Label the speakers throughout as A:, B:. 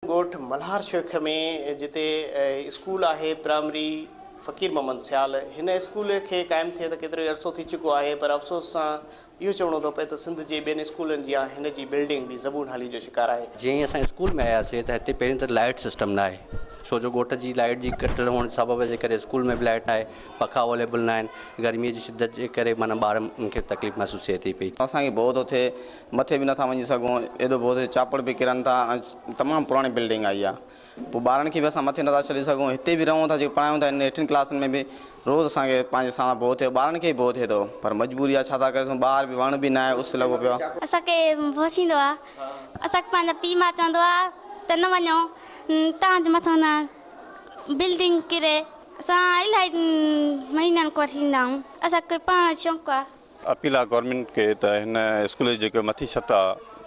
A: ڳوٺ ملهار شيخ ۾ جتي اسڪول آهي پرائمري فقير محمد سيال هن اسڪول کي قائم ٿئي ته ڪيترو ئي عرصو ٿي چڪو آهي پر افسوس سان اهو چوڻو ٿو پئي ته سنڌ جي ٻين اسڪولن جيان هن جي بلڊنگ به زبون حالي جو شڪار آهي.
B: جيئن ئي اسان اسڪول ۾ آياسي ته هتي پهريون ته لائيٽ سسٽم نه آهي ڇو جو ڳوٺ جي لائيٽ جي ڪٽيل هئڻ سبب جي ڪري اسڪول ۾ به لائيٽ نه آهي پکا اويليبل نه آهن گرمي جي شدت جي ڪري معنيٰ ٻارن کي تڪليف محسوس ٿئي ٿي پئي.
C: اسان کي ڀؤ ٿو ٿئي مٿي به نٿا وڃي سگهون ايڏو ڀؤ ٿئي چاپڙ به ڪرن ٿا ۽ تمام پراڻي بلڊنگ آئي آ پوء ٻارن کي به اسان مٿي نٿا ڇڏي سگهون هتي به رهون ٿا جيڪو پڙهايون ٿا هن هيٺين ڪلاسن ۾ به روز اسان کي پنهنجي سان ڀؤ ٿئي ٻارن کي به ڀؤ ٿئي ٿو پر مجبوري آ ڇا ٿا ڪري سگهون ٻاهر به وڻ به ناهي اس لڳو پيو آ.
D: اسان کي ڀؤ ٿيندو آ اسان کي پنهنجا پيء ماء چوندو آ ته نه وڃو تان جو مٿو نه بلڊنگ ڪري اسان الاهي مهينن کان وٺي ايندا آهيون اسان کي پڙهڻ جو شوق آ.
E: اپيل آ گورنمينٽ کي ته هن اسڪول جي جيڪو مٿي ڇت آ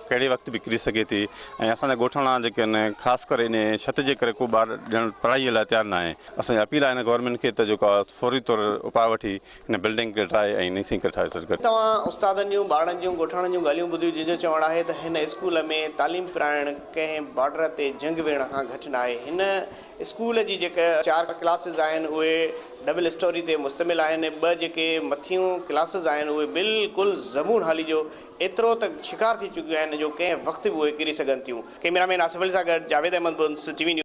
E: ڪهڙي وقت به ڪري سگهي ٿي ۽ اسان جا ڳوٺاڻا جيڪي آهن خاص ڪري ان ڇت جي ڪري ڪو ٻار ڏيڻ پڙهائي لاء تيار ناهي اسان جي اپيل آ هن گورنمينٽ کي ته جيڪو آ فوري طور اپاء وٺي هن بلڊنگ کي ٺاهي ۽ نئين سين ڪري ٺاهي سگهي.
A: توهان استادن جون ٻارڙن جون ڳوٺاڻن جون ڳالهيون ٻڌيون جن جو چوڻ آهي ته هن اسڪول ۾ تعليم پرائڻ ڪنهن بارڊر تي جنگ وڙهڻ کان گهٽ ناهي هن اسڪول جي جيڪي چار ڪلاسز آهن اهي ڊبل اسٽوري تي مشتمل آهن ٻه جيڪي مٿيون ڪلاسز آهن اهي بلڪل زبون حالي جو ايترو ته شڪار ٿي چڪيون آهن جو ڪنهن وقت به اهي ڪري سگهن ٿيون. ڪئميرا مين آصف علي سان گڏ جاويد احمد بنس ٽي وي نيوز.